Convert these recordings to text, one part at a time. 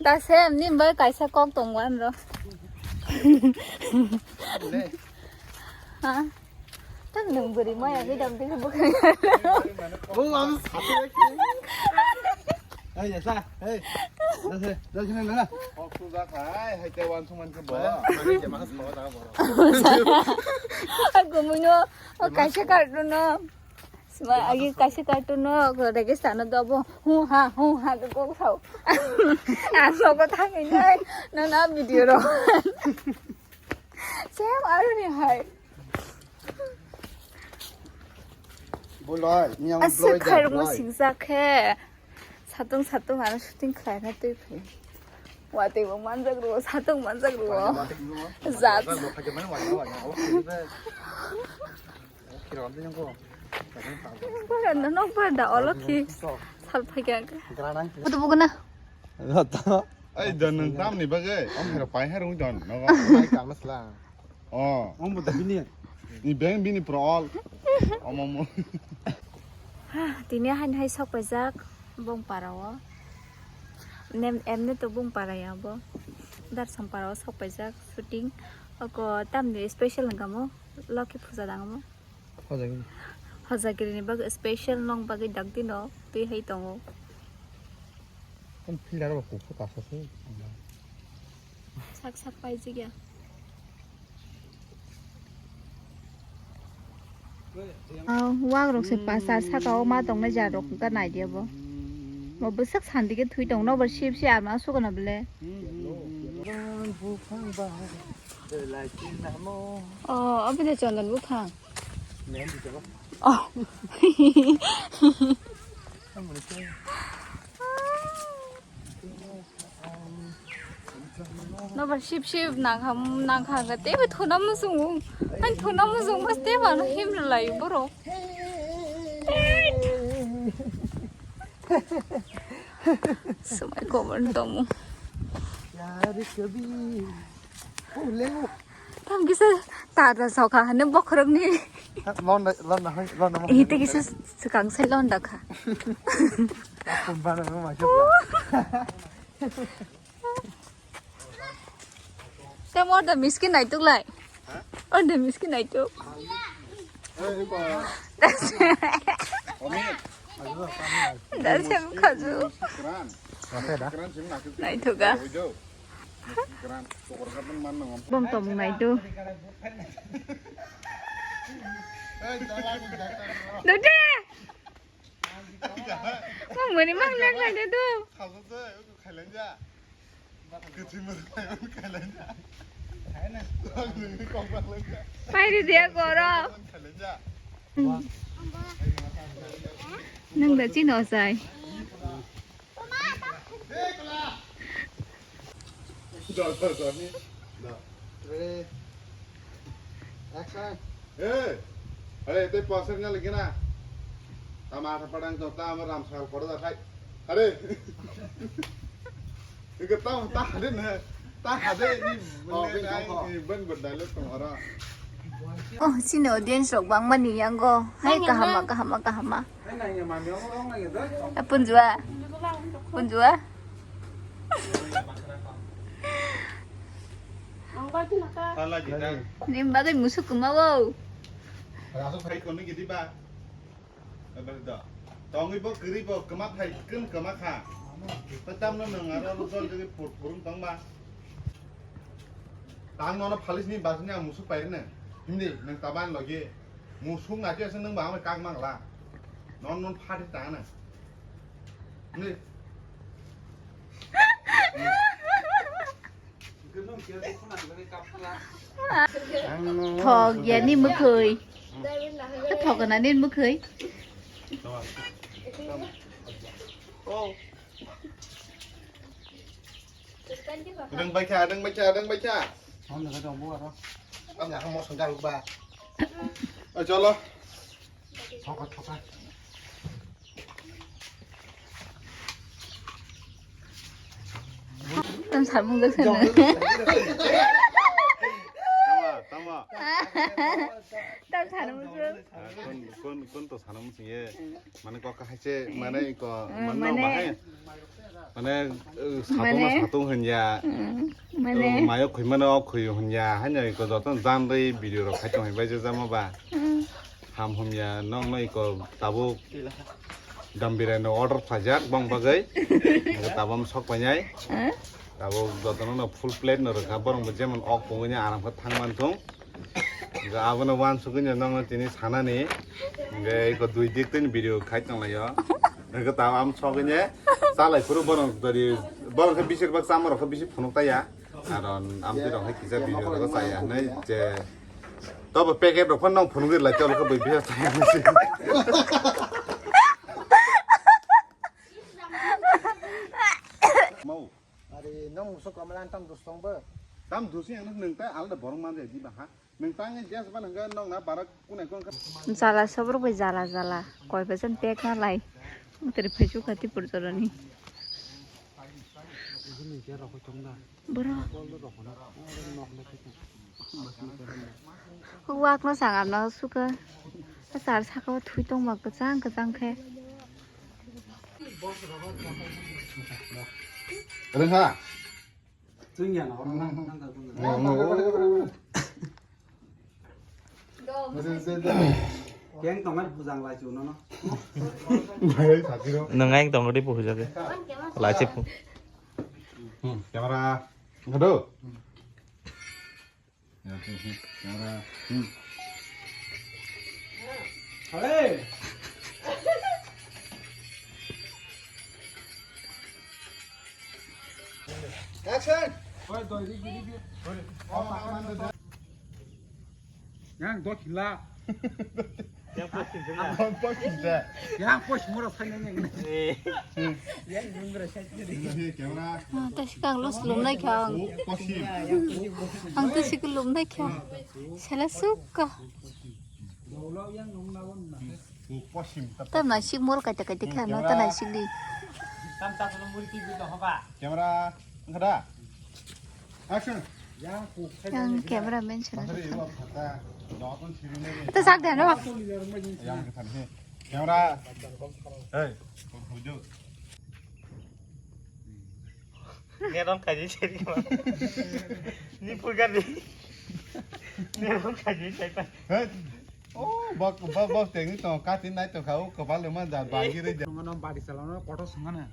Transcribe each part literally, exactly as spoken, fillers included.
Kasem, ni bai kaisa kok tongwan ro. Ha? Tam nung buri maya bidam bini bukhari. Bung ang satu lagi. Hey, ya sa. Hey. Dase, dase na na. Kok tu da khai, hai te wan suman ke ba. Aku muno, oh, kaisa kartu no. Sima agi kaisa kartu no, ko rege sana do bo. Hu ha, hu ha, ko ko sao. Ang so ko thang ni nai. Na na video ro. Sem aru ni hai. Boloi, ni ang aswk bloi khairokno boloi. Singjak khe. Satung satung ano shooting khlaina twi phai. Watwi bo manjak rwo, satung manjak rwo. Jat. Borok no nok bar da olo khi sal phai kha. Kutu buguna. Ai don nang tam ni bagwi. Om hero pai hero don. Nogo. Pai kam sla. Oh. Om bo bini. Ni beng bini pro all. Omo mo. Ha, tini hain hai sok paijak bong para o. Nem, emne to bong para ya bo. Dar sam para o sok paijak shooting. Oko tamni special nang kamo. Loki puja dang mo. Hojagiri. Hojagiri ni bagwi special nong bagwi dak dino twi hai tongo. Kan filter ba kufur kasa se. Sak sak paijigya. Ah, wak rok se pasa saka o ma tongnai jar rok ka nai dia bo. Bo bwsak sandi ke thui tong no bo sip si ama suka na bele. Oh, abide chondon bukhang. Oh. Nobar sip sip nangkha nangkha tebe thuna musung. Ang thuna musung mas teba no him lai borok. Sumai kobar tongmu. Tam kisa tata soka hane bokhorok ni. Londa londa hai londa mo. Ite kisa swkang sai londa kha. Akun bana mo ma. Tam order miskin naituk lai. Order miskin naituk. Dasem khaju. Naithoka. Bom tong naituk. Dode. Mang mani mang lek lai de do. Pairi dia goro. Nang da chino sai. Ready? Action. Eh, are, tei poster nya lagi na. Tama ata padang jota ama ram sal kodo da khai. Are. Ika tama ta hade na. Ta hade ni. Oh, ben ben dialogue tong ora. Oh, sini audience rok bang mani yango. Hai kahama kahama kahama. Eh, punjua. Punjua. Nim bagwi musuk kwma o. Tongwi bo kwrwi bo kwma phai kwrwng kwma kha. Tamno nwng aro jol jagwi pur-, purung tongba. Tang nono phalis ni basni ang musuk pairwne. Hindi nwng taban logi. Musuk naikhe se nwng ba ang kak mangla. Non non phati tang na. Hindi. Thok ya ni mwkhwi. Thok na ni mwkhwi. Rwng bai kha, rwng bai kha, rwng bai kha. Ang ya mo song jang ba. Cholo. Thoka thoka. Tam samung jak sana. Tama, tama. Tam samung jak. Kon kon kon to sana musing ye. Mane kok kahai se mane ko mane bahai. Mane, uh, satung no Mane? Satung hanya. Mm, mane? Uh, mayo khoi mano ok khoi hanya. Hanya ko joto jan rei video rok khai tong bai je jama ba. Mm. Ham humya nong no iko tabuk Gambira no order khajak bang bagai. Tabam sok panyai. Mm. Tabuk joto no full plate no rwkha borong bo jemon ok pungwi aram khe thang man thung. Hingke abono uansukgwi no nongno tini sanani. Hingke eko dui dik tini video khai tonglaio. Hingke tamo am sogwini chalai phuru borok dori, borok khe bisir bak chamorok khe bisi phunuk taya. Aro amtwi rok hai kisa video rok chaya hinui je. Tobo packet rok phano nong phunugwi lai tei oro khe bai biya chaya hinui se. Mau. Ari nong muso kamala tam dus tong bo. Tam dusi ang nung ta alda borong man di ba ha. Nung tang gas ba nang nong na barak kunai kon ka. Jala sobor bai jala jala. Koi ba jan pek na lai. Teri phai chu khati pur jorani. Bro. Wak no sangam no suka. Sar saka o thui tong ba kwchang kwchang khe. Rengha. Keng tongai bujang lai chu nono. Nwng ang tong di buhu jage. Lai se phu. Hmm, camera. Aduh. Ya, hmm, hmm, camera. Hmm. Hei. Action. Yang dok hila. Yang posting se na. Yang posting se. Yang posting mura sai nang yang. Eh. Yang nundra sai. Ini camera. Ah, ta sikang los lum nai kha ang. Oh, posting. Ang ta sikang lum nai kha. Sela sukha. Dolo yang nung na won na. Oh, posting. Ta na sik mor kaita kaita kha no ta na sik di. Tam ta kono muri ti bi to hoba. Camera. Ngada. Action. Yang cameraman sana. Bahari wa phata. Jawatan siri ne. Itu sak deh, no? Yang ke than he. Camera. Hey. Hujo. Neron kaji siri ma. Ni purga ni. Neron kaji sai pa. Hey. Oh, bak bak bak tengni tong katin nai tong khao kopal lema da bagi re. Mano bari chalano kotor sungana.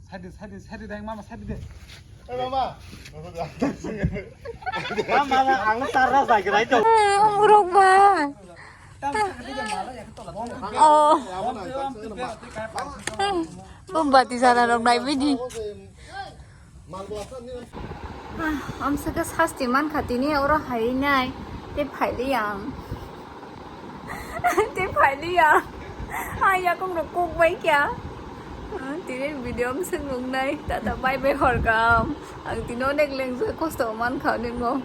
Sadi sadi sadi dai mama sadi de. Eh mama. Mama ang tarra jagi rai to. Muruk ba. Oh. Mombati sana rok nai bini. Ah, amsaka sasti mankha tini oro hai nai te phaili ang. Te phaili ang. Ai yakung rok kok bai kya. Ah, tini video amsaka nung nai. Tata bye bye horkam. Ang tini onek lengse kosto mankha nini mo.